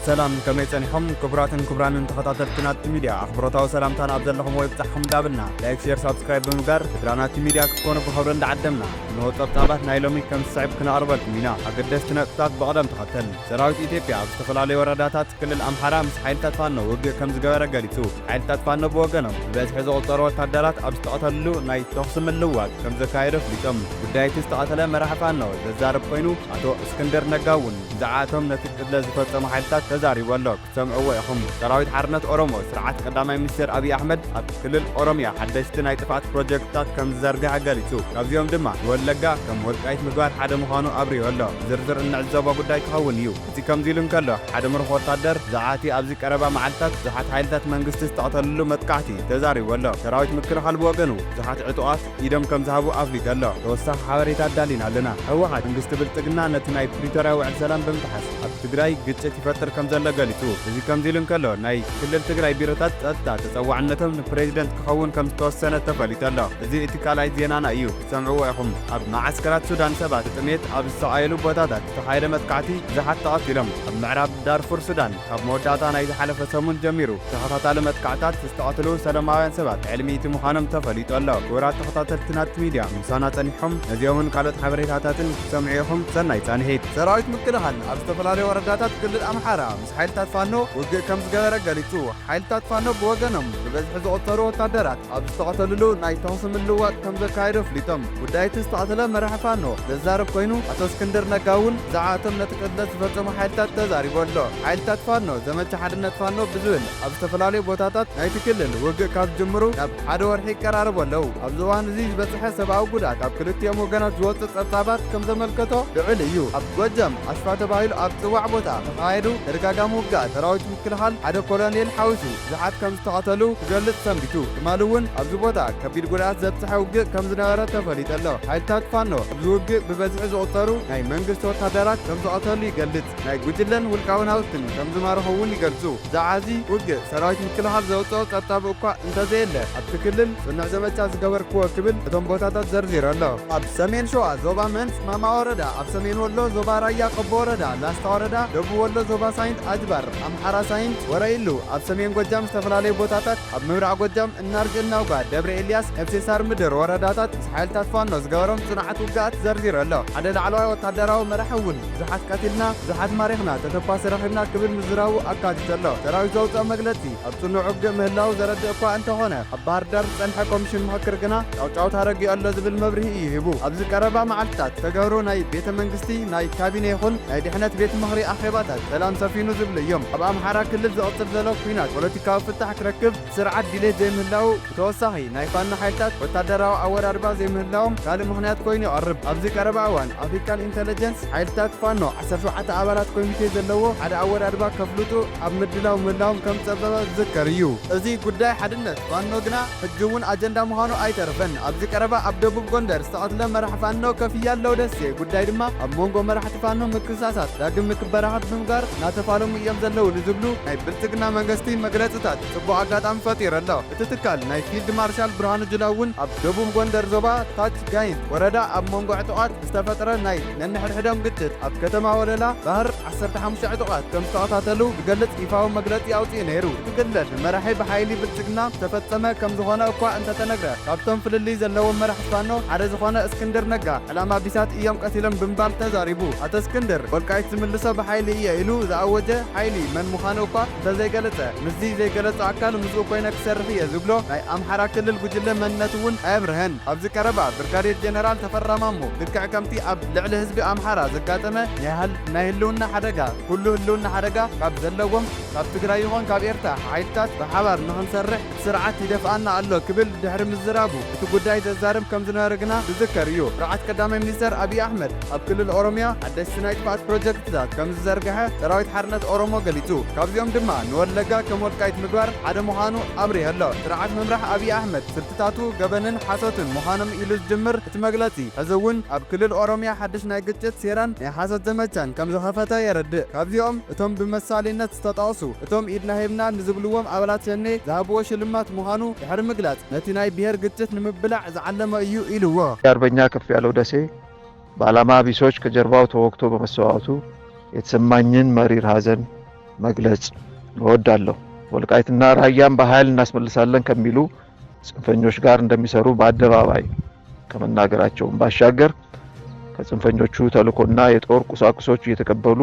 ሰላም፣ ከመይ ጸኒሖም? ክቡራትን ክቡራንን ተኸታተልቲ ናቲ ሚድያ፣ ኣኽብሮታዊ ሰላምታና ኣብ ዘለኹም ይብጻሕኩም እንዳበልና፣ ላይክ፣ ሼር፣ ሳብስክራይብ ብምግባር ስድራ ናቲ ሚድያ ክትኮኑ ብኽብሪ እንዳዓደምና፣ እንሆ ጸብጻባት ናይ ሎሚ ከም ዝስዕብ ክነቕርበልኩም ኢና። ኣገደስቲ ነጥብታት ብቕደም ተኸተል። ሰራዊት ኢትዮጵያ ኣብ ዝተፈላለዩ ወረዳታት ክልል ኣምሓራ ምስ ሓይልታት ፋኖ ውግእ ከም ዝገበረ ገሊጹ። ሓይልታት ፋኖ ብወገኖም ብበዝሒ ዝቑጸሩ ወታደራት ኣብ ዝተቐተሉሉ ናይ ተኹሲ ምልውዋጥ ከም ዘካየዱ ኣፍሊጦም። ጉዳይ እቲ ዝተቐተለ መራሒ ፋኖ ዘዛርብ ኮይኑ፣ ኣቶ እስክንድር ነጋ እውን ብዛዕባቶም ነቲ ቅትለት ዝፈጸሙ ሓይልታት ተዛሪቡ ኣሎ። ክትሰምዕዎ ኢኹም። ሰራዊት ሓርነት ኦሮሞ ስርዓት ቀዳማይ ሚኒስትር ኣብይ ኣሕመድ ኣብ ክልል ኦሮምያ ሓደሽቲ ናይ ጥፍኣት ፕሮጀክትታት ከም ዝዘርግሐ ገሊጹ። ካብዚኦም ድማ ንወለጋ ከም ወልቃይት ምግባር ሓደ ምዃኑ ኣብሪሁ ኣሎ። ዝርዝር እንዕዘቦ ጉዳይ ክኸውን እዩ። እዚ ከምዚ ኢሉ እንከሎ፣ ሓደ ምሩኽ ወታደር ብዛዕባ እቲ ኣብዚ ቀረባ መዓልታት ብዙሓት ሓይልታት መንግስቲ ዝተቐተልሉ መጥቃዕቲ ተዛሪቡ ኣሎ። ሰራዊት ምክልኻል ብወገኑ ብዙሓት ዕጡቓት ኢዶም ከም ዝሃቡ ኣፍሊጡ ኣሎ። ተወሳኺ ሓበሬታ ኣዳሊና ኣለና። ህወሓት መንግስቲ ብልጽግና ነቲ ናይ ፕሪቶርያ ውዕል ሰላም ብምጥሓስ ኣብ ትግራይ ግጭት ይፈጥር ከም ዘሎ ገሊጹ። እዚ ከምዚ ኢሉ እንከሎ፣ ናይ ክልል ትግራይ ቢሮታት ጸጥታ ተጸዋዕነቶም ንፕሬዚደንት ክኸውን ከም ዝተወሰነ ተፈሊጡ ኣሎ። እዚ እቲ ካልኣይ ዜናና እዩ። ክትሰምዕዎ ኢኹም። ኣብ መዓስከራት ሱዳን ሰባት ጥሜት ኣብ ዝሰቓየሉ ቦታታት ዝተኻየደ መጥቃዕቲ ብዙሓት ተቐቲሎም። ኣብ ምዕራብ ዳርፉር ሱዳን ካብ መወዳእታ ናይ ዝሓለፈ ሰሙን ጀሚሩ ተኸታታሊ መጥቃዕታት ዝተቐትሉ ሰላማውያን ሰባት ልዕሊ ሚእቲ ምዃኖም ተፈሊጡ ኣሎ። ክቡራት ተኸታተልቲ ናቲ ሚድያ፣ ምሳና ጸኒሕኩም ነዚኦምን ካልኦት ሓበሬታታትን ክትሰምዑ ኢኹም። ሰናይ ጻንሒት። ሰራዊት ምክልኻል ኣብ ዝተፈላለዩ ወረዳታት ክልል ኣምሓራ ምስ ሓይልታት ፋኖ ውግእ ከም ዝገበረ ገሊጹ። ሓይልታት ፋኖ ብወገኖም ብበዝሒ ዝቑጸሩ ወታደራት ኣብ ዝተቐተሉሉ ናይ ተኹሲ ምልውዋጥ ከም ዘካየዱ ኣፍሊጦም። ጉዳይ እቲ ዝተቐተለ መራሒ ፋኖ ዘዛረብ ኮይኑ፣ ኣቶ እስክንድር ነጋ እውን ብዛዕባቶም ነቲ ቅትለት ዝፈጸሙ ሓይልታት ተዛሪቡ ኣሎ። ሓይልታት ፋኖ ዘመቻ ሓድነት ፋኖ ብዝብል ኣብ ዝተፈላለዩ ቦታታት ናይቲ ክልል ውግእ ካብ ዝጅምሩ ናብ ሓደ ወርሒ ይቀራረቡ ኣለዉ። ኣብዚ እዋን እዚ ዝበጽሐ ሰብኣዊ ጉድኣት ካብ ክልቲኦም ወገናት ዝወጽእ ጸብጻባት ከም ዘመልከቶ ልዑል እዩ። ኣብ ጎጃም ኣሽፋ ተባሂሉ ኣብ ዝጽዋዕ ቦታ ዝተኻየዱ ተደጋጋሚ ውግኣት ሰራዊት ምክልኻል ሓደ ኮሎኔል ሓዊሱ ብዙሓት ከም ዝተቐተሉ ክገልጽ ሰንቢቱ። ትማሊ እውን ኣብዚ ቦታ ከቢድ ጉድኣት ዘብጽሐ ውግእ ከም ዝነበረ ተፈሊጡ ኣሎ። ሓይልታት ፋኖ ኣብዚ ውግእ ብበዝሒ ዝቑጸሩ ናይ መንግስቲ ወታደራት ከም ዝቐተሉ ይገልጽ። ናይ ጉጅለን ውልቃዊ ናውትን ከም ዝማረኹ እውን ይገልጹ። ብዛዕባ እዚ ውግእ ሰራዊት ምክልኻል ዘውጽኦ ጸብጻብ እኳ እንተዘየለ፣ ኣብቲ ክልል ጽኑዕ ዘመቻ ዝገበርክዎ ክብል እቶም ቦታታት ዘርዚሩ ኣሎ። ኣብ ሰሜን ሸዋ ዞባ መንስ ማማ ወረዳ፣ ኣብ ሰሜን ወሎ ዞባ ራያ ቆቦ ወረዳ፣ ላስታ ወረዳ፣ ደቡብ ወሎ ዞባ ሳይንት ኣጅባር፣ ኣምሓራ ሳይንት ወረኢሉ፣ ኣብ ሰሜን ጎጃም ዝተፈላለዩ ቦታታት፣ ኣብ ምብራቕ ጎጃም እናርጅ እናውጋ፣ ደብረ ኤልያስ፣ ነፍሴሳር ምድር ወረዳታት ምስ ሓይልታት ፋኖ ዝገበሮም ጽኑዓት ውግኣት ዘርዚሩ ኣሎ። ሓደ ላዕለዋይ ወታደራዊ መራሒ እውን ብዙሓት ቀቲልና፣ ብዙሓት ማሪኽና፣ ተተኳሲ ረኺብና ክብል ምዝራቡ ኣካቲቱ ኣሎ። ሰራዊት ዘውፅኦ መግለፂ ኣብ ጽኑዕ ውግእ ምህላው ዘረድእ እኳ እንተኾነ፣ ኣብ ባህር ዳር ዝጸንሐ ኮሚሽን ምኽክር ግና ጫውጫውታ ረጊኡ ኣሎ ዝብል መብርሂ እዩ ሂቡ። ኣብዚ ቀረባ መዓልትታት ዝተገብሩ ናይ ቤተ መንግስቲ፣ ናይ ካቢነ ይኹን ናይ ድሕነት ቤት ምኽሪ ኣኼባታት ሰላም ሰፊኑ ዝብሉ እዮም። ኣብ ኣምሓራ ክልል ዝቕጽል ዘሎ ኲናት ፖለቲካዊ ፍታሕ ክረክብ ስርዓት ድሌት ዘይምህላው ብተወሳኺ ናይ ፋኖ ሓይልታት ወታደራዊ ኣወዳድባ ዘይምህላዎም ካልእ ምኽንያት ኮይኑ ይቐርብ። ኣብዚ ቀረባ እዋን ኣፍሪካን ኢንተለጀንስ ሓይልታት ፋኖ ዓሰርተ ሸውዓተ ኣባላት ኮሚቴ ዘለዎ ሓደ ኣወዳድባ ከፍልጡ ኣብ ምድላው ምህላዎም ከም ጸብጻባት ዝዝከር እዩ። እዚ ጉዳይ ሓድነት ፋኖ ግና ሕጂ እውን ኣጀንዳ ምዃኑ ኣይተረፈን። ኣብዚ ቀረባ ኣብ ደቡብ ጎንደር ዝተቐትለ መራሕ ፋኖ ከፍያለው ደሴ ጉዳይ ድማ ኣብ መንጎ መራሕቲ ፋኖ ምክስሳሳት ዳግም ምክበራኸት ብምግባር እናተፋለሙ እዮም ዘለዉ ንዝብሉ ናይ ብልጽግና መንግስቲ መግለጽታት ጽቡቕ ኣጋጣሚ ፈጢሩ ኣሎ። እቲ ትካል ናይ ፊልድ ማርሻል ብርሃኑ ጁላ እውን ኣብ ደቡብ ጎንደር ዞባ ታች ጋይንት ወረዳ ኣብ መንጎ ዕጡቓት ዝተፈጥረ ናይ ነንሕድሕዶም ግጭት ኣብ ከተማ ወለላ ባህር ዓሰርተ ሓሙሽተ ዕጡቓት ከም ዝተቐታተሉ ዝገልጽ ይፋዊ መግለጺ ኣውጺኡ ነይሩ። እቲ ቅትለት መራሒ ብሓይሊ ብልጽግና ዝተፈጸመ ከም ዝኾነ እኳ እንተተነግረ፣ ካብቶም ፍልልይ ዘለዎም መራሕቲ ፋኖ ሓደ ዝኾነ እስክንድር ነጋ ዕላማ ቢሳት እዮም ቀቲሎም ብምባል ተዛሪቡ። ኣቶ እስክንድር ወልቃይት ዝምልሶ ብሓይሊ እየ ኢሉ ዝኣወጀ ሓይሊ መን ምዃኑ እኳ እንተዘይገለጸ፣ ምስዚ ዘይገለጾ ኣካል ምስኡ ኮይነ ክሰርሕ እየ ዝብሎ ናይ ኣምሓራ ክልል ጉጅለ መንነቱ እውን ኣየብርሀን። ኣብዚ ቀረባ ብርጋዴር ጀነራል ተፈራ ማሞ ልክዕ ከምቲ ኣብ ልዕሊ ህዝቢ ኣምሓራ ዘጋጠመ ናይ ህል-፣ ናይ ህልውና ሓደጋ፣ ኩሉ ህልውና ሓደጋ ካብ ዘለዎም ካብ ትግራይ ይኹን ካብ ኤርትራ ሓይልታት ብሓባር ንኽንሰርሕ እቲ ስርዓት ይደፍኣና ኣሎ ክብል ድሕሪ ምዝራቡ እቲ ጉዳይ ዘዛርብ ከም ዝነበረ ግና ዝዝከር እዩ። ስርዓት ቀዳማይ ሚኒስተር ኣብይ ኣሕመድ ኣብ ክልል ኦሮምያ ሓደሽቲ ናይ ጥፍኣት ፕሮጀክትታት ከም ዝዘርግሐ ሰራዊት ሓርነት ኦሮሞ ገሊጹ። ካብዚኦም ድማ ንወለጋ ከም ወልቃይት ምግባር ሓደ ምዃኑ ኣብሪሁ ኣሎ። ስርዓት ምምራሕ ኣብይ ኣሕመድ ስልትታቱ ገበንን ሓሶትን ምዃኖም ኢሉ ዝጅምር እቲ መግለጺ፣ ሕዚ እውን ኣብ ክልል ኦሮምያ ሓድሽ ናይ ግጭት ሴራን ናይ ሓሶት ዘመቻን ከም ዝኸፈተ የረድእ። ካብዚኦም እቶም ብመሳሊነት ዝተጠቕሱ፣ እቶም ኢድና ሂብና ንዝብልዎም ኣባላት ሸኔ ዝሃብዎ ሽልማት ምዃኑ ድሕሪ ምግላጽ፣ ነቲ ናይ ብሔር ግጭት ንምብላዕ ዝዓለመ እዩ ኢልዎ። አርበኛ ከፍ ያለው ደሴ በዓላማ ቢሶች ከጀርባው ተወግቶ በመሰዋቱ የተሰማኝን መሪር ሐዘን መግለጽ እወዳለሁ። ወልቃይትና ራያን በኃይል እናስመልሳለን ከሚሉ ጽንፈኞች ጋር እንደሚሰሩ በአደባባይ ከመናገራቸውም ባሻገር ከጽንፈኞቹ ተልእኮና የጦር ቁሳቁሶች እየተቀበሉ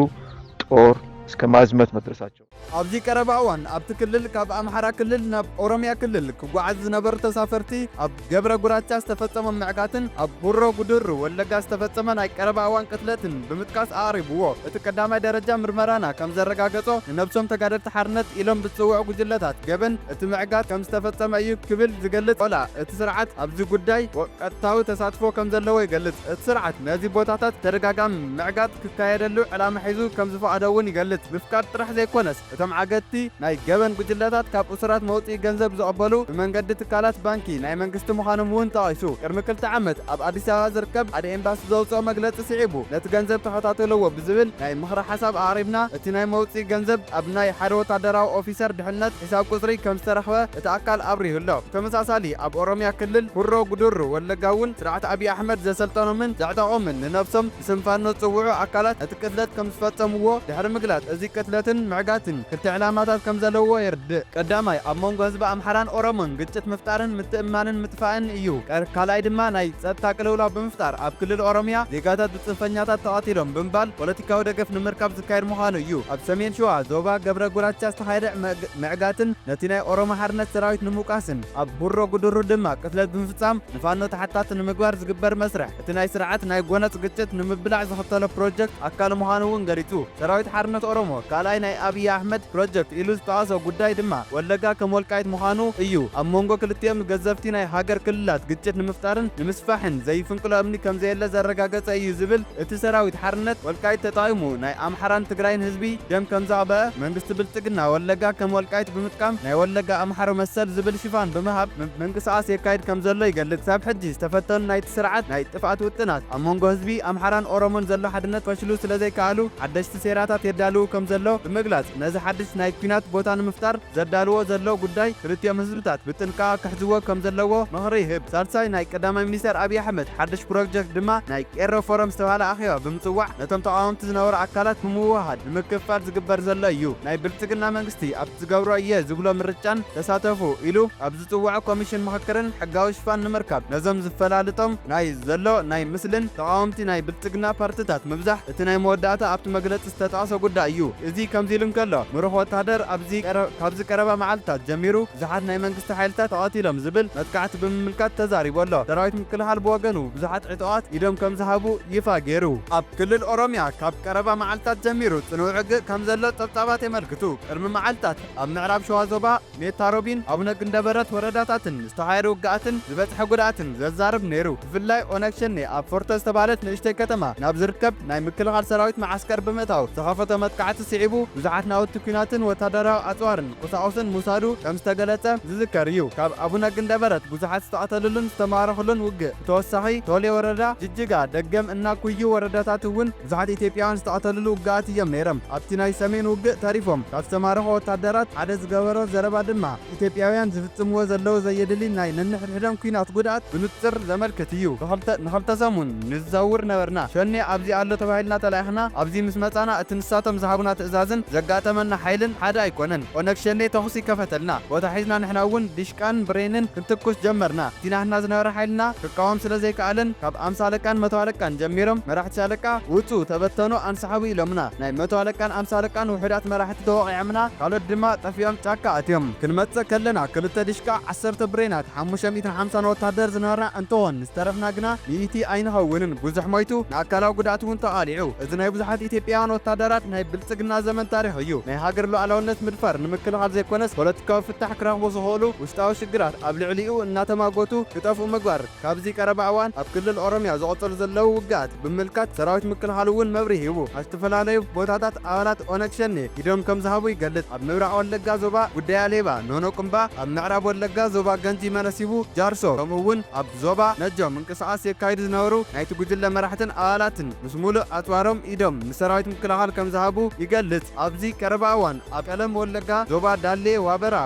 ጦር እስከ ማዝመት መድረሳቸው። ኣብዚ ቀረባ እዋን ኣብቲ ክልል ካብ ኣምሓራ ክልል ናብ ኦሮሚያ ክልል ክጓዓዝ ዝነበሩ ተሳፈርቲ ኣብ ገብረ ጉራቻ ዝተፈጸመ ምዕጋትን ኣብ ቡሮ ጉድሩ ወለጋ ዝተፈጸመ ናይ ቀረባ እዋን ቅትለትን ብምጥቃስ ኣቕሪብዎ። እቲ ቀዳማይ ደረጃ ምርመራና ከም ዘረጋገጾ ንነብሶም ተጋደልቲ ሓርነት ኢሎም ብዝጽውዑ ጉጅለታት ገበን እቲ ምዕጋት ከም ዝተፈጸመ እዩ ክብል ዝገልጽ ኦላ እቲ ስርዓት ኣብዚ ጉዳይ ቀጥታዊ ተሳትፎ ከም ዘለዎ ይገልጽ። እቲ ስርዓት ነዚ ቦታታት ተደጋጋሚ ምዕጋት ክካየደሉ ዕላማ ሒዙ ከም ዝፈቐደ እውን ይገልጽ። ምፍቃድ ጥራሕ ዘይኮነስ እቶም ዓገትቲ ናይ ገበን ጉጅለታት ካብ እሱራት መውጽኢ ገንዘብ ዝቕበሉ ብመንገዲ ትካላት ባንኪ ናይ መንግስቲ ምዃኖም እውን ጠቒሱ። ቅድሚ ክልተ ዓመት ኣብ ኣዲስ ኣበባ ዝርከብ ሓደ ኤምባሲ ዘውፅኦ መግለፂ ስዒቡ ነቲ ገንዘብ ተኸታተልዎ ብዝብል ናይ ምኽሪ ሓሳብ ኣቕሪብና እቲ ናይ መውፅኢ ገንዘብ ኣብ ናይ ሓደ ወታደራዊ ኦፊሰር ድሕነት ሒሳብ ቁፅሪ ከም ዝተረኽበ እቲ ኣካል ኣብሪሁ ኣሎ። ብተመሳሳሊ ኣብ ኦሮሚያ ክልል ሁሮ ጉዱሩ ወለጋ እውን ስርዓት ኣብይ ኣሕመድ ዘሰልጠኖምን ዘዕጠቖምን ንነብሶም ብስም ፋኖ ዝፅውዑ ኣካላት ነቲ ቅትለት ከም ዝፈጸምዎ ድሕሪ ምግላጽ እዚ ቅትለትን ምዕጋትን ክልተ ዕላማታት ከም ዘለውዎ የርድእ። ቀዳማይ ኣብ መንጎ ህዝቢ ኣምሓራን ኦሮሞን ግጭት ምፍጣርን ምትእምማንን ምጥፋእን እዩ። ቀር-፣ ካልኣይ ድማ ናይ ጸጥታ ቅልውላው ብምፍጣር ኣብ ክልል ኦሮሚያ ዜጋታት ብጽንፈኛታት ተቐቲሎም ብምባል ፖለቲካዊ ደገፍ ንምርካብ ዝካየድ ምዃኑ እዩ። ኣብ ሰሜን ሸዋ ዞባ ገብረ ጉራቻ ዝተኻየደ ምዕግ-፣ ምዕጋትን ነቲ ናይ ኦሮሞ ሓርነት ሰራዊት ንምውቃስን ኣብ ቡሮ ጉድሩ ድማ ቅትለት ብምፍጻም ንፋኖ ተሓታቲ ንምግባር ዝግበር መስርሕ እቲ ናይ ስርዓት ናይ ጎነጽ ግጭት ንምብላዕ ዝኽተሎ ፕሮጀክት ኣካል ምዃኑ እውን ገሊጹ። ሰራዊት ሓርነት ኦሮሞ ካልኣይ ናይ ኣብይ ኣሕመድ ፕሮጀክት ኢሉ ዝጠቐሶ ጉዳይ ድማ ወለጋ ከም ወልቃይት ምዃኑ እዩ። ኣብ መንጎ ክልቲኦም ገዘፍቲ ናይ ሃገር ክልላት ግጭት ንምፍጣርን ንምስፋሕን ዘይፍንቅሎ እምኒ ከም ዘየለ ዘረጋገጸ እዩ ዝብል እቲ ሰራዊት ሓርነት ወልቃይት ተጠቒሙ ናይ ኣምሓራን ትግራይን ህዝቢ ደም ከም ዘቕበአ መንግስቲ ብልጽግና ወለጋ ከም ወልቃይት ብምጥቃም ናይ ወለጋ ኣምሓሮ መሰል ዝብል ሽፋን ብምሃብ ም-፣ ምንቅስቓስ የካይድ ከም ዘሎ ይገልጽ። ክሳብ ሕጂ ዝተፈተኑ ናይቲ ስርዓት ናይ ጥፍኣት ውጥናት ኣብ መንጎ ህዝቢ ኣምሓራን ኦሮሞን ዘሎ ሓድነት ፈሽሉ ስለ ዘይከኣሉ ሓደሽቲ ሴራታት የዳልዉ ከም ዘሎ ብምግላጽ ነዚ ሓድሽ ናይ ኲናት ቦታ ንምፍጣር ዘዳልዎ ዘሎ ጉዳይ ክልቲኦም ህዝብታት ብጥንቃቐ ክሕዝዎ ከም ዘለዎ ምኽሪ ይህብ። ሳልሳይ ናይ ቀዳማይ ሚኒስተር ኣብይ ኣሕመድ ሓድሽ ፕሮጀክት ድማ ናይ ቄሮ ፎረም ዝተባህለ ኣኼባ ብምጽዋዕ ነቶም ተቓወምቲ ዝነበሩ ኣካላት ብምውህሃድ ንምክፍፋል ዝግበር ዘሎ እዩ። ናይ ብልጽግና መንግስቲ ኣብቲ ዝገብሮ እየ ዝብሎ ምርጫን ተሳተፉ ኢሉ ኣብ ዝጽውዖ ኮሚሽን ምኽክርን ሕጋዊ ሽፋን ንምርካብ ነዞም ዝፈላልጦም ናይ ዘሎ ናይ ምስልን ተቓወምቲ ናይ ብልጽግና ፓርትታት ምብዛሕ እቲ ናይ መወዳእታ ኣብቲ መግለጺ ዝተጠቕሰ ጉዳይ እዩ። እዚ ከምዚ ኢሉ እንከሎ ምሩኽ ወታደር ኣብዚ ቀረ-፣ ካብዚ ቀረባ መዓልታት ጀሚሩ ብዙሓት ናይ መንግስቲ ሓይልታት ተቐቲሎም ዝብል መጥቃዕቲ ብምምልካት ተዛሪቡ ኣሎ። ሰራዊት ምክልኻል ብወገኑ ብዙሓት ዕጡቓት ኢዶም ከም ዝሃቡ ይፋ ገይሩ። ኣብ ክልል ኦሮሚያ ካብ ቀረባ መዓልታት ጀሚሩ ጽኑዕ ውግእ ከም ዘሎ ጸብጻባት የመልክቱ። ቅድሚ መዓልታት ኣብ ምዕራብ ሸዋ ዞባ ሜታ ሮቢን ኣቡነ ግንደበረት ወረዳታትን ዝተኻየደ ውግኣትን ዝበጽሐ ጉድኣትን ዘዛርብ ነይሩ። ብፍላይ ኦነግ ሸኔ ኣብ ፎርቶ ዝተባህለት ንእሽተይ ከተማ ናብ ዝርከብ ናይ ምክልኻል ሰራዊት መዓስከር ብምእታው ዝኸፈቶ መጥቃዕቲ ስዒቡ ብዙሓት ናውቲ ኲናትን ወታደራዊ ኣጽዋርን ቁሳቑስን ምውሳዱ ከም ዝተገለጸ ዝዝከር እዩ። ካብ ኣቡነ ግንደበረት ብዙሓት ዝተቐተሉሉን ዝተማረኹሉን ውግእ ብተወሳኺ ቶሌ ወረዳ፣ ጅጅጋ፣ ደገም እና ኩዩ ወረዳታት እውን ብዙሓት ኢትዮጵያውያን ዝተቐተሉሉ ውግኣት እዮም ነይሮም። ኣብቲ ናይ ሰሜን ውግእ ተሪፎም ካብ ዝተማረኹ ወታደራት ሓደ ዝገበሮ ዘረባ ድማ ኢትዮጵያውያን ዝፍጽምዎ ዘለዉ ዘየድሊ ናይ ነንሕድሕዶም ኲናት ጉድኣት ብንጹር ዘመልክት እዩ። ብኽልተ-፣ ንኽልተ ሰሙን ንዘውር ነበርና። ሸኔ ኣብዚ ኣሎ ተባሂልና ተላኢኽና። ኣብዚ ምስ መጻና እቲ ንሳቶም ዝሃቡና ትእዛዝን ዘጋጠመና ሓይልን ሓደ ኣይኮነን። ኦነግ ሸኔ ተኹሲ ከፈተልና። ቦታ ሒዝና ንሕና እውን ዲሽቃን ብሬንን ክንትኩስ ጀመርና። እቲ ናህና ዝነበረ ሓይልና ክቃወም ስለ ዘይከኣለን ካብ ኣምሳ ኣለቃን መቶ ኣለቃን ጀሚሮም መራሕቲ ሻለቃ ውጹ፣ ተበተኑ፣ ኣንስሓቡ ኢሎምና። ናይ መቶ ኣለቃን ኣምሳ ኣለቃን ውሑዳት መራሕቲ ተወቒዖምና፣ ካልኦት ድማ ጠፊኦም ጫካ ኣትዮም። ክንመጽእ ከለና ክልተ ዲሽቃ፣ ዓሰርተ ብሬናት፣ ሓሙሽተ ሚእትን ሓምሳን ወታደር ዝነበርና እንትኾን ዝተረፍና ግና ሚእቲ ኣይንኸውንን። ብዙሕ ሞይቱ፣ ንኣካላዊ ጉድኣት እውን ተቓሊዑ። እዚ ናይ ብዙሓት ኢትዮጵያውያን ወታደራት ናይ ብልጽግና ዘመን ታሪኽ እዩ። ናይ ሃገር ሉዓላውነት ምድፋር ንምክልኻል ዘይኮነስ ፖለቲካዊ ፍታሕ ክረኽቡ ዝኽእሉ ውሽጣዊ ሽግራት ኣብ ልዕሊኡ እናተማጎቱ ክጠፍኡ ምግባር። ካብዚ ቀረባ እዋን ኣብ ክልል ኦሮሚያ ዝቐጸሉ ዘለዉ ውግኣት ብምምልካት ሰራዊት ምክልኻል እውን መብርሂ ሂቡ። ኣብ ዝተፈላለዩ ቦታታት ኣባላት ኦነግ ሸኔ ኢዶም ከም ዝሃቡ ይገልጽ። ኣብ ምብራቕ ወለጋ ዞባ ጉዳያ ሌባ፣ ኖኖ ቁምባ፣ ኣብ ምዕራብ ወለጋ ዞባ ገንጂ መነሲቡ፣ ጃርሶ፣ ከምኡ እውን ኣብ ዞባ ነጆ ምንቅስቓስ የካይዱ ዝነበሩ ናይቲ ጉጅለ መራሕትን ኣባላትን ምስ ሙሉእ ኣጽዋሮም ኢዶም ንሰራዊት ምክልኻል ከም ዝሃቡ ይገልጽ። ኣብዚ ቀረባ እዋን ኣብ ቀለም ወለጋ ዞባ ዳሌ ዋበራ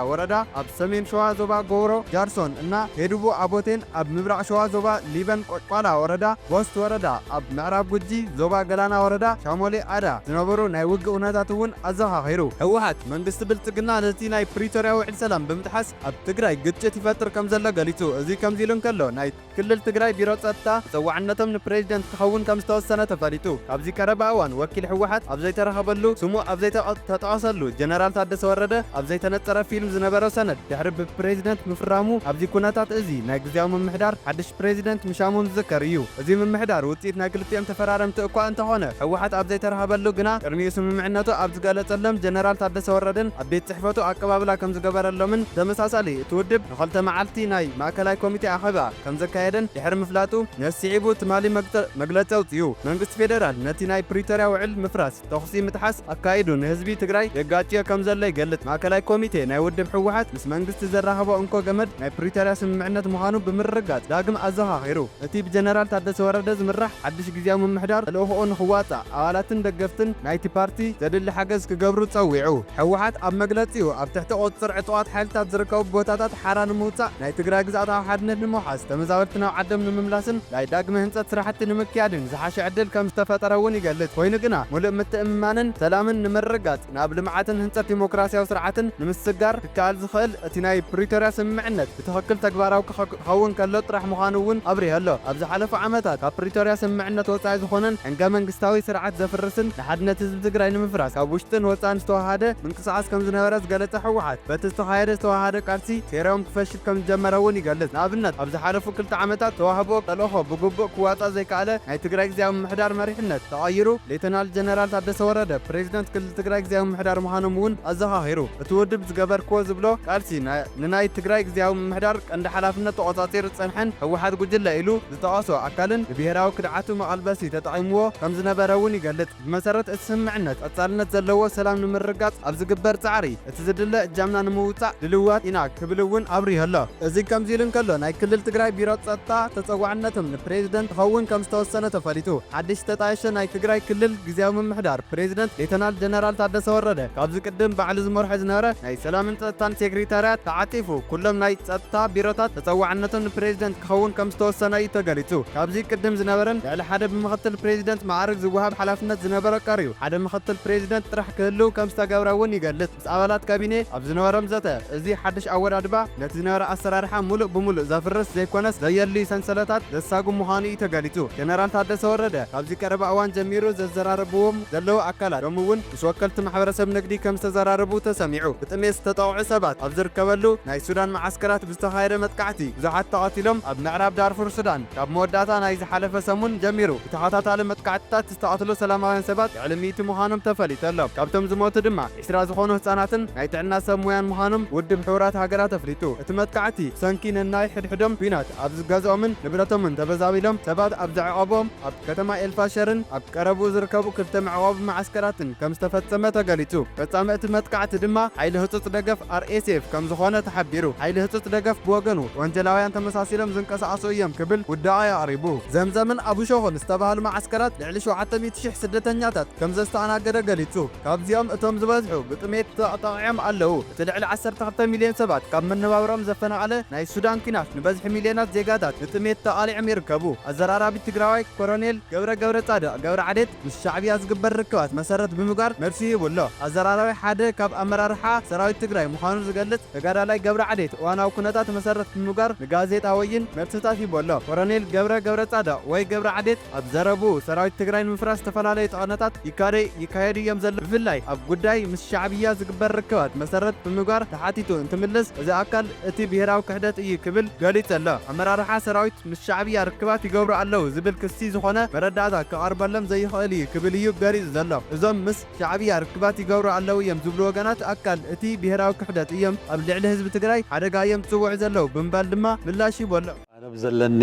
ወረዳ፣ ኣብ ሰሜን ሸዋ ዞባ ጎሮ ጃርሶን እና ሄዱቡ ኣቦቴን፣ ኣብ ምብራቕ ሸዋ ዞባ ሊበን ቆጭቋላ ወረዳ፣ ቦስት ወረዳ፣ ኣብ ምዕራብ ጉጂ ዞባ ገላና ወረዳ ሻሞሌ ኣዳ ዝነበሩ ናይ ውግእ ኩነታት እውን ኣዘኻኺሩ። ህወሓት መንግስቲ ብልጽግና ነቲ ናይ ፕሪቶርያ ውዕል ሰላም ብምጥሓስ ኣብ ትግራይ ግጭት ይፈጥር ከም ዘሎ ገሊጹ። እዚ ከምዚ ኢሉ እንከሎ፣ ናይ ክልል ትግራይ ቢሮ ጸጥታ ተጸዋዕነቶም ንፕሬዚደንት ክኸውን ከም ዝተወሰነ ተፈሊጡ። ካብዚ ቀረባ እዋን ወኪል ህወሓት ኣብ ዘይተረኸበሉ፣ ስሙ ኣብ ዘይተጠቐሰሉ፣ ጀነራል ታደሰ ወረደ ኣብ ዘይተነጸረ ፊልም ዝነበሮ ሰነድ ድሕሪ ብፕሬዚደንት ምፍራሙ፣ ኣብዚ ኩነታት እዚ ናይ ግዝያዊ ምምሕዳር ሓድሽ ፕሬዚደንት ምሻሙ ዝዝከር እዩ። እዚ ምምሕዳር ውጽኢት ናይ ክልቲኦም ተፈራረምቲ እኳ እንተኾነ፣ ህወሓት ኣብ ዘይተረኸበሉ ግና ቅድሚኡ ስምምዕነቱ ኣብ ዝገለጸሎም ጀነራል ታደሰ ወረደን ኣብ ቤት ጽሕፈቱ ኣቀባብላ ከም ዝገበረሎምን ተመሳሳሊ እቲ ውድብ ንኸልተ መዓልቲ ናይ ማእከላይ ኮሚቴ ኣኼባ ከም ዘካየደን ድሕሪ ምፍላጡ ነስዒቡ ትማሊ መግተ-፣ መግለጺ ኣውጺኡ። መንግስቲ ፌደራል ነቲ ናይ ፕሪቶርያ ውዕል ምፍራስ፣ ተኹሲ ምጥሓስ ኣካይዱ ንህዝቢ ትግራይ የጋጭዮ ከም ዘሎ ይገልጽ። ማእከላይ ኮሚቴ ናይ ውድብ ህወሓት ምስ መንግስቲ ዘራኸቦ እንኮ ገመድ ናይ ፕሪቶርያ ስምምዕነት ምዃኑ ብምርግጋጽ ዳግም ኣዘኻኺሩ። እቲ ብጀነራል ታደሰ ወረደ ዝምራሕ ሓድሽ ግዝያዊ ምምሕዳር ተልእኾኡ ንኽዋጻእ ኣባላትን ደገፍትን ናይቲ ፓርቲ ዘድሊ ሓገዝ ክገብሩ ጸዊዑ። ህወሓት ኣብ መግለጺኡ ኣብ ትሕቲ ቁጽጽር ዕጡቓት ሓይልታት ዝርከቡ ቦታታት ሓራ ንምውጻእ፣ ናይ ትግራይ ግዝኣታዊ ሓድነት ንምውሓስ፣ ተመዛበልቲ ናብ ዓዶም ንምምላስን ናይ ዳግመ ህንጸት ስራሕቲ ንምክያድን ዝሓሸ ዕድል ከም ዝተፈጠረ እውን ይገልጽ። ኮይኑ ግና፣ ምሉእ ምትእምማንን ሰላምን ንምርግጋጽ፣ ናብ ልምዓትን ህንጸት ዲሞክራሲያዊ ስርዓትን ንምስግጋር ክከኣል ዝኽእል እቲ ናይ ፕሪቶርያ ስምምዕነት ብትኽክል ተግባራዊ ክኸ-፣ ክኸውን ከሎ ጥራሕ ምዃኑ እውን ኣብሪሁ ኣሎ። ኣብ ዝሓለፉ ዓመታት ካብ ፕሪቶርያ ስምምዕነት ወጻኢ ዝኾነን ሕገ መንግስታዊ ስርዓት ዘፍርስን ንሓድነት ህዝቢ ትግራይ ንምፍራስ ካብ ውሽጥን ወጻእን ዝተዋሃደ ምንቅስቓስ ከም ዝነበረ ዝገለጸ ህወሓት፣ በቲ ዝተኻየደ ዝተዋሃደ ቃልሲ ሴራኦም ክፈሽል ከም ዝጀመረ እውን ይገልጽ። ንኣብነት፣ ኣብ ዝሓለፉ ክልተ ዓመታት ተዋህቦ ተልእኾ ብግቡእ ክዋጻእ ዘይከኣለ ናይ ትግራይ ግዝያዊ ምምሕዳር መሪሕነት ተቐይሩ፣ ሌተናል ጀነራል ታደሰ ወረደ ፕሬዚደንት ክልል ትግራይ ግዝያዊ ምምሕዳር ምዃኖም እውን ኣዘኻኺሩ። እቲ ውድብ ዝገበርክዎ ዝብሎ ቃልሲ ና-፣ ንናይ ትግራይ ግዝያዊ ምምሕዳር ቀንዲ ሓላፍነት ተቖጻጺሩ ዝጸንሐን ህወሓት ጉጅለ ኢሉ ዝጠቐሶ ኣካልን ንብሄራዊ ክድዓቱ መቐልበሲ ተጠቒምዎ ከም ዝነበረ እውን ይገልጽ። ብመሰረት እቲ ስምምዕነት፣ ቀጻልነት ዘለዎ ሰላም ንምርግጋጽ ኣብ ዝግበር ጻዕሪ፣ እቲ ዝድለ እጃምና ንምውጻእ ድልዋት ኢና ክብል እውን ኣብሪሁ ኣሎ። እዚ ከምዚ ኢሉ እንከሎ፣ ናይ ክልል ትግራይ ቢሮ ጸጥታ ተጸዋዕነቶም ንፕሬዚደንት ክኸውን ከም ዝተወሰነ ተፈሊጡ። ሓድሽ ዝተጣየሸ ናይ ትግራይ ክልል ግዝያዊ ምምሕዳር ፕሬዚደንት ሌተናል ጀነራል ታደሰ ወረደ፣ ካብዚ ቅድም ባዕሉ ዝመርሖ ዝነበረ ናይ ሰላምን ጸጥታን ሴክሬታርያት ተዓጺፉ፣ ኩሎም ናይ ጸጥታ ቢሮታት ተጸዋዕነቶም ንፕሬዚደንት ክኸውን ከም ዝተወሰነ እዩ ተገሊጹ። ካብዚ ቅድም ዝነበረን ልዕሊ ሓደ ብምኽትል ፕሬዚደንት ማዕርግ ዝወሃብ ሓላፍነት ዝነበሮ ቀሪቡ፣ ሓደ ምኽትል ፕሬዚደንት ጥራሕ ክህልው ከም ዝተገብረ እውን ይገልጽ። ምስ ኣባላት ካቢኔ ኣብ ዝነበሮም ዘተ፣ እዚ ሓድሽ ኣወዳድባ ነቲ ዝነበረ ኣሰራርሓ ሙሉእ ብሙሉእ ዘፍርስ ዘይኮነስ፣ ዘየድልዩ ሰንሰለታት ዘሳጉም ምዃኑ እዩ ተገሊጹ። ጀነራል ታደሰ ወረደ ካብዚ ቀረባ እዋን ጀሚሩ ዘዘራርብዎም ዘለዉ ኣካላት፣ ሎሚ እውን ምስ ወከልቲ ማሕበረሰብ ንግዲ ከም ዝተዘራረቡ ተሰሚዑ። ብጥሜት ዝተጠቕዑ ሰባት ኣብ ዝርከበሉ ናይ ሱዳን መዓስከራት ብዝተኻየደ መጥቃዕቲ ብዙሓት ተቐቲሎም። ኣብ ምዕራብ ዳርፉር ሱዳን፣ ካብ መወዳእታ ናይ ዝሓለፈ ሰሙን ጀሚሩ ብተኸታታሊ መጥቃዕትታት ዝተቐትሉ ሰላማውያን ሰባት ልዕሊ ሚእቲ ምዃኖም ተፈሊጡ ኣሎ። ካብቶም ዝሞቱ ድማ ዕስራ ዝኾኑ ህጻናትን ናይ ጥዕና ሰብ ሞያን ምዃኖም ውድብ ሕቡራት ሃገራት ኣፍሊጡ። እቲ መጥቃዕቲ ብሰንኪ ነናይ ሕድሕዶም ኲናት ኣብ ዝገዝኦምን ንብረቶምን ተበዛቢሎም ሰባት ኣብ ዘዕቆቦም ኣብ ከተማ ኤልፋሸርን ኣብ ቀረብኡ ዝርከቡ ክልተ መዕቆቢ መዓስከራትን ከም ዝተፈጸመ ተገሊጹ። ፈጻሚ እቲ መጥቃዕቲ ድማ ሓይሊ ህጹጽ ደገፍ ኣር ኤስ ኤፍ ከም ዝኾነ ተሓቢሩ። ሓይሊ ህጹጽ ደገፍ ብወገኑ፣ ወንጀላውያን ተመሳሲሎም ዝንቀሳቐሱ እዮም ክብል ውዳቐ ኣቕሪቡ። ዘምዘምን ኣቡሾኹን ዝተባህሉ መዓስከራት ልዕሊ ሸውዓተ ሚእቲ ሺሕ ስደተኛታት ከም ዘስተኣናገደ ገሊጹ። ካብዚኦም እቶም ዝበዝሑ ብጥሜት ተጠቒዖም ኣለዉ። እቲ ልዕሊ ዓሰርተ ክልተ ሚልዮን ሰባት ካብ መነባብሮኦም ዘፈናቐለ ናይ ሱዳን ኲናት፣ ንበዝሒ ሚልዮናት ዜጋታት ንጥሜት ተቓሊዖም ይርከቡ። ኣዘራራቢ ትግራዋይ ኮሎኔል ገብረ ገብረ ጻድቕ ገብረ ዓዴት፣ ምስ ሻዕብያ ዝግበር ርክባት መሰረት ብምግባር መልሲ ሂቡ ኣሎ። ኣዘራራቢ ሓደ ካብ ኣመራርሓ ሰራዊት ትግራይ ምዃኑ ዝገልጽ ተጋዳላይ ገብረ ዓዴት፣ እዋናዊ ኩነታት መሰረት ብምግባር ንጋዜጣ ወይን መልስታት ሂቡ ኣሎ። ኮሎኔል ገብረ ገብረ ጻድቕ ወይ ገብረ ዓዴት ኣብ ዘረብኡ፣ ሰራዊት ትግራይ ንምፍራስ ዝተፈላለዩ ጠቐነታት ይካደ-፣ ይካየዱ እዮም ዘለዉ። ብፍላይ ኣብ ጉዳይ ምስ ሻዕብያ ዝግበር ርክባት መሰረት ብምግባር ተሓቲቱ እንትምልስ፣ እዚ ኣካል እቲ ብሄራዊ ክሕደት እዩ ክብል ገሊጹ ኣሎ። ኣመራርሓ ሰራዊት ምስ ሻዕብያ ርክባት ይገብሩ ኣለዉ ዝብል ክሲ ዝኾነ መረዳእታ ክቐርበሎም ዘይኽእል እዩ ክብል እዩ ገሊጹ ዘሎ። እዞም ምስ ሻዕብያ ርክባት ይገብሩ ኣለዉ እዮም ዝብሉ ወገናት፣ ኣካል እቲ ብሄራዊ ክሕደት እዮም፣ ኣብ ልዕሊ ህዝቢ ትግራይ ሓደጋ እዮም ዝጽውዑ ዘለዉ ብምባል ድማ ምላሽ ሂቡ ኣሎ። ኣነ ብዘለኒ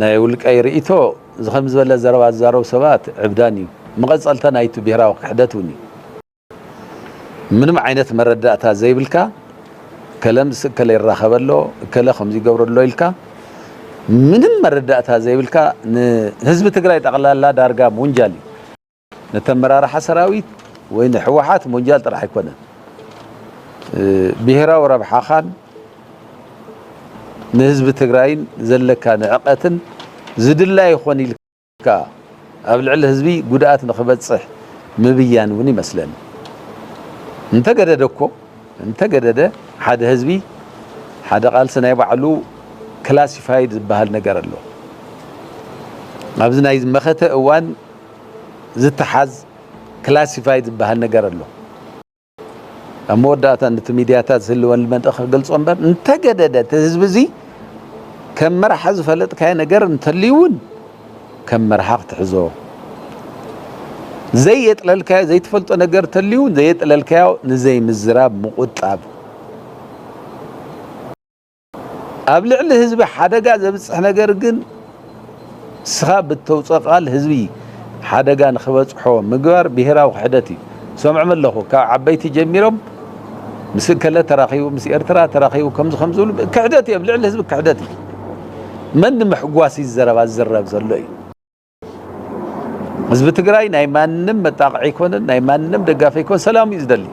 ናይ ውልቀይ ርእይቶ፣ እዚ ከም ዝበለ ዘረባ ዝዛረቡ ሰባት ዕብዳን እዩ። መቐጸልታ ናይቲ ብሄራዊ ክሕደት እውን እዩ። ምንም ዓይነት መረዳእታ ዘይብልካ፣ ከለ ምስ እከለ ይራኸብ ኣሎ፣ እከለ ከምዚ ይገብር ኣሎ ኢልካ፣ ምንም መረዳእታ ዘይብልካ፣ ንህዝቢ ትግራይ ጠቕላላ ዳርጋ ምውንጃል እዩ። ነቲ ኣመራርሓ ሰራዊት ወይ ንህወሓት ሞንጃል ጥራሕ ኣይኮነን። ብሄራዊ ረብሓኻን ንህዝቢ ትግራይን ዘለካ ንዕቀትን ዝድላ ይኾን ኢልካ ኣብ ልዕሊ ህዝቢ ጉድኣት ንኽበፅሕ ምብያን እውን ይመስለኒ። እንተገደደ እኮ እንተገደደ ሓደ ህዝቢ ሓደ ቃልሲ ናይ ባዕሉ ክላሲፋይድ ዝበሃል ነገር ኣሎ። ኣብዚ ናይ መኸተ እዋን ዝተሓዝ ክላሲፋይድ ዝበሃል ነገር ኣሎ። ኣብ መወዳእታ ነቲ ሚድያታት ዝህልወን መልእኽቲ ክገልጾ እምበር እንተገደደ እቲ ህዝቢ እዚ ከም መራሒ ዝፈለጥካዮ ነገር እንተልዩ እውን ከም መርሓ ክትሕዞ፣ ዘየጥለልካዮ ዘይትፈልጦ ነገር ተልዩ እውን ዘየጥለልካዮ ንዘይምዝራብ ምቁጣብ። ኣብ ልዕሊ ህዝቢ ሓደጋ ዘብፅሕ ነገር ግን ንስኻ ብተውፀ ቃል ህዝቢ ሓደጋ ንኽበፅሖ ምግባር ብሄራዊ ክሕደት እዩ። ሰምዖም ኣለኹ ካብ ዓበይቲ ጀሚሮም ምስ እከለ ተራኺቡ ምስ ኤርትራ ተራኺቡ ከምዚ ከም ዝብሉ ክሕደት እዩ። ኣብ ልዕሊ ህዝቢ ክሕደት እዩ። መን ንምሕጓስ እዩ ዘረባ ዝዝረብ ዘሎ እዩ። ህዝቢ ትግራይ ናይ ማንም መጣቕዒ ኣይኮነን፣ ናይ ማንም ደጋፊ ኣይኮን፣ ሰላም እዩ ዝደሊ።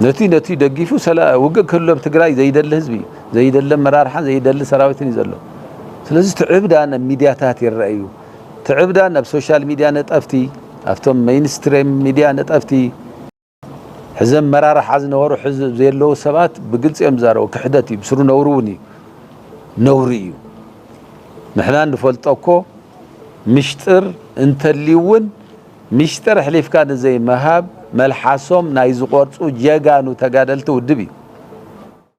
ነቲ ነቲ ደጊፉ ሰላ- ውግእ ክህሉ ኣብ ትግራይ ዘይደሊ ህዝቢ እዩ፣ ዘይደሊ ኣመራርሓን ዘይደሊ ሰራዊትን እዩ ዘሎ። ስለዚ ትዕብዳን ኣብ ሚድያታት ይረአ እዩ። ትዕብዳን ኣብ ሶሻል ሚድያ ነጠፍቲ፣ ኣብቶም ሜይንስትሪም ሚድያ ነጠፍቲ ሕዚ ኣመራርሓ ዝነበሩ ሕዚ ዘየለዉ ሰባት ብግልፂ እዮም ዝዛረቡ። ክሕደት እዩ፣ ብስሩ ነውሪ እውን እዩ፣ ነውሪ እዩ። ንሕና እንፈልጦ እኮ ምሽጥር እንተልዩ እውን ምሽጥር ኣሕሊፍካ ንዘይምሃብ መልሓሶም ናይ ዝቆርፁ ጀጋኑ ተጋደልቲ ውድብ እዩ።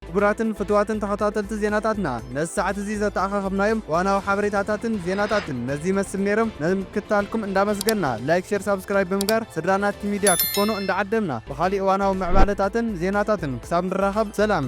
ክቡራትን ፍትዋትን ተኸታተልቲ ዜናታትና ነዚ ሰዓት እዚ ዘተኣኻኸብናዮም ዋናዊ ሓበሬታታትን ዜናታትን ነዚ ይመስል ነይሮም። ንምክትታልኩም እንዳመስገና ላይክ፣ ሼር፣ ሳብስክራይብ ብምግባር ስድራ ናቲ ሚድያ ክትኮኑ እንዳዓደምና ብኻሊእ እዋናዊ ምዕባለታትን ዜናታትን ክሳብ ንራኸብ ሰላም።